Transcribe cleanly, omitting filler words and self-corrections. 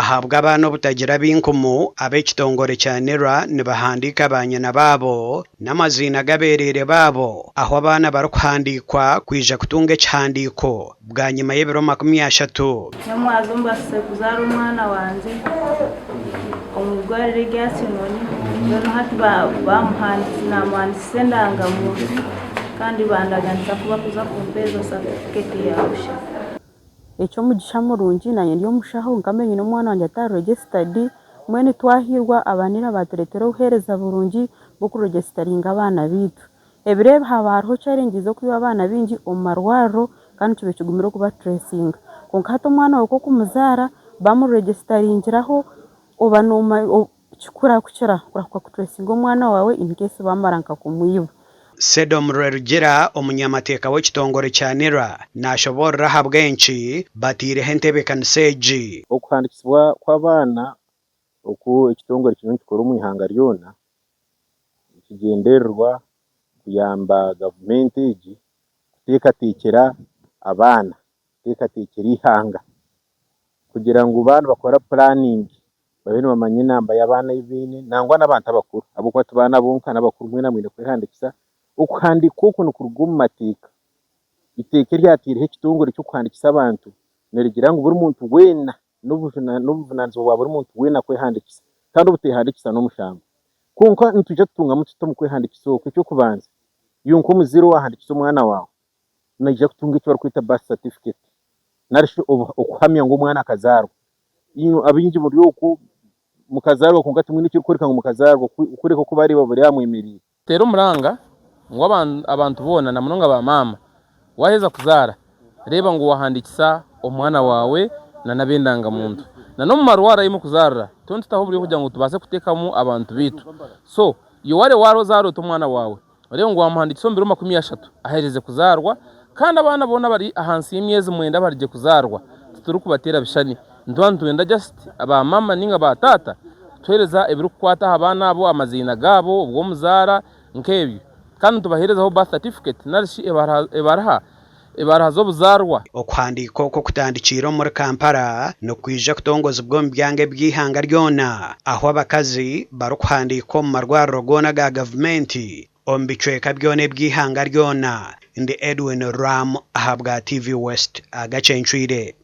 Ahabw'abaana obutagira binkumu, ab'ekitongore kya NERA nibahandiika baanyina baabo n'amaziina g'abeereere baabo ahu abaana barikuhandiikwa kwija kutunga ekihandiiko bwanyima y'ebiro 30. Nyomwazo mbasise kuzaara omwana wangye omu irwariro erya Kinoni mbwenu hati namuhandikisa endangamuntu kandi bandaganisa ku bakuza kumpeereza satifiketi ya busha. Eky'omugisha murungi naanye ndi omushaho nkaba nyine omwana wangye atari registered, mbwenu twahiirwa aba NIRA baatureetera obuheereza burungi bw'okuregisitaringa abaana baitu. Ebiro ebi haaba hariho challenges z'okwiba abaana baingi omu marwariro kandi kiba kigumire okubatracinga. Kwonka hati omwana waawe ku orikumuzaara bamuregisitaringiraho oba kikurakukira kurahuka kutracinga omwana waawe in case baamara nka kumwiba. Sedom Rwerugira, omunyamateeka w'ekitongore kya NIRA nashoboorora ahabw'enki bataireho entebeekanisa egi. Okuhandikisibwa kw'abaana oku ekitongore kiriyo nikikora omu ihanga ryona nikigyendererwa kuyamba gavumenti egi kuteekateekyera abaana, kuteekateekyera eihanga kugira ngu baaba nibakora puraningi babe nibamanya enamba y'abaana ei baine nangwa n'abantu abakuru ahabw'okuba ti baana bonka n'abakuru mwena mwine kwehandiikisa. Okuhandiika oku nikuruga omu mateeka. Eiteeka eryataireho ekitongore ky'okuhandiikisa abantu nirigira ngu buri muntu weena n'obujunaanizibwa bwa buri muntu weena kwehandiikisa kandi obuteehandiikisa n'omushango. Kwonka nitwija tutungamu tuta omu kwehandiikisa oku? Eky'okubanza, iwe nk'omuzaire owaahandiikisa omwana waawe, naija kutunga eki barikweta birth certificate nari shi okuhamya ngu omwana akazaarwa. Inywe abaingi muri okwo mukazaarwa kwonka timwine ekirikworeka ngu mukazaarwa kureka oku baareeba buri aha mwemereire. Teera omuranga ngu abantu boona na munonga ba maama waaheza kuzaara reeba ngu waahandiikisa omwana waawe na n'ab'endangamuntu na n'omu marwariro ahu murikuzaarira turiyo nitutaho oburyo kugira ngu tubaase kuteekamu abantu baitu so iwe waareeba waazaara ota omwana waawe Oreebe ngu waamuhandiikisa omu biro 30 aherize kuzaarwa, kandi abaana boona abari ahansi y'emyezi mwenda abarigye kuzaarwa titurikubateera bishushani. Nituba nitwenda just ba maama ninga ba taata kutuheereza ebirikukwata aha baana abo, amaziina gaabo, obw'omuzaara, nk'ebyo. Kandi nitubaheerezaho birth certificate narishi ebaruha ebaruha z'obuzaarwa. Okuhandiika oku okutandikiire omuri Kampala nikwija kutongozibwa omu byanga eby'eihanga ryona ahu abakazi barikuhandiikwa omu marwariro goona aga gavumenti omu bicweka byona eby'eihanga ryona. Ndi Edwin Ram ahabwa TV West. Agacencwire.